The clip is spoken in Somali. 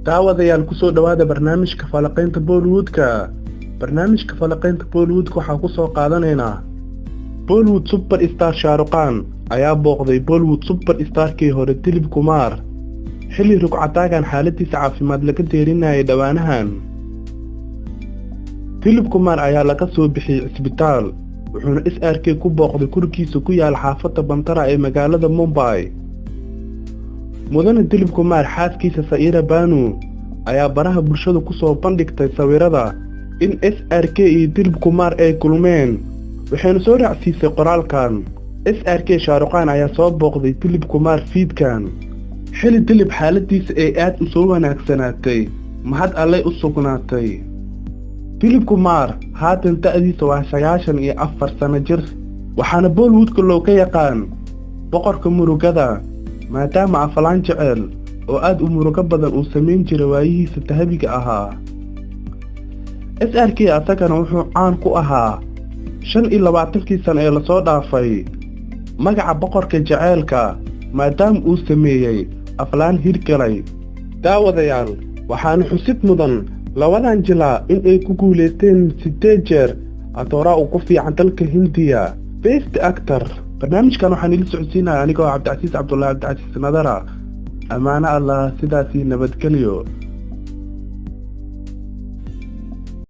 Daawadayaal, kusoo dhowaada barnaamijka falaqaynta Bollywoodka. Barnaamijka falaqaynta Bollywoodka waxaa ku soo qaadanaynaa Bollywood super star Shah Rukh Khan ayaa booqday Bollywood super starkii hore Dilip Kumar, xilli rugcadaagan xaaladiisa caafimaad laga deerinayay dhowaanahan. Dilip Kumar ayaa laga soo bixiyey cisbitaal, wuxuuna SRK ku booqday gurigiisa ku yaal xaafadda Bandra ee magaalada Mumbai. Mudane Dilip Kumar xaaskiisa Saira Banu ayaa baraha bulshada ku soo bandhigtay sawirada in SRK iyo Dilip Kumar ay kulmeen, waxayna soo raacsiisay qoraalkan: "SRK Shah Rukh Khan ayaa soo booqday Dilip Kumar fiidkan, xili Dilip xaaladiisa ay aad u soo wanaagsanaatay, mahad allay u sugnaatay." Dilip Kumar haatan da'diisa waa 94 sano jir, waxaana Bollywoodka looga yaqaan boqorka murugada, maadaama aflaan jecel oo aad u murugo badan uu samayn jiray waayihiisa dahabiga ahaa. SRK asagana wuxuu caan ku ahaa 25kii sano ee lasoo dhaafay magaca boqorka jaceylka, maadaama uu sameeyey aflaan hirgalay. Daawadayaal, waxaana xusid mudan labadan jilaa in ay ku guulaysteen siddeed jeer atooraa ugu fiican dalka Hindiya, best actor. Barnaamijkan waxaan ila socodsiinaya anigoo Cabdicasiis Cabdullaahi, Cabdicasiis Nadara. Ammaano Allah, sidaasii nabadgelyo.